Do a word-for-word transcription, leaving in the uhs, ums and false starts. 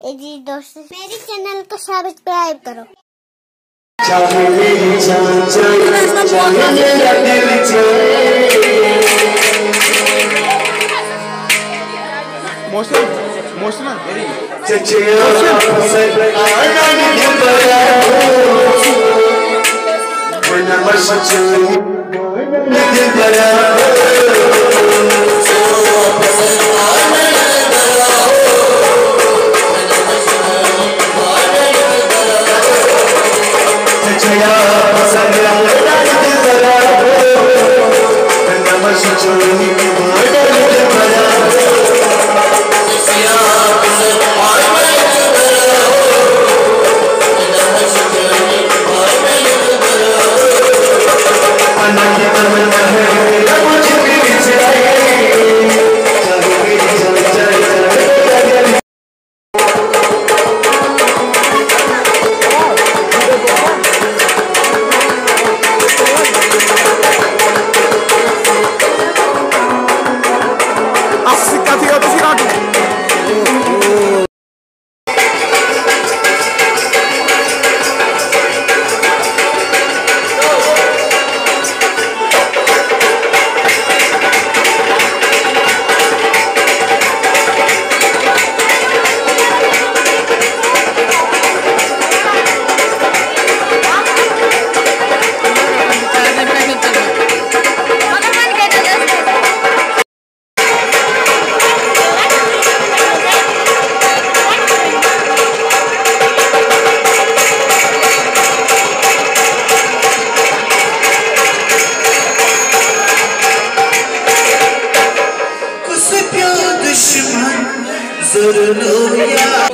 عزیز دوست، میرے چینل کو سبسکرائب کرو۔ چاہے میری جان جائے، چاہے میرا دل جائے۔ موسم، موسم۔ چچیا پسند آنند بڑا ہو، من مش چون دل بڑا ہو۔ کُس پیوٚو دُشمن زورٕ لوٚو یار۔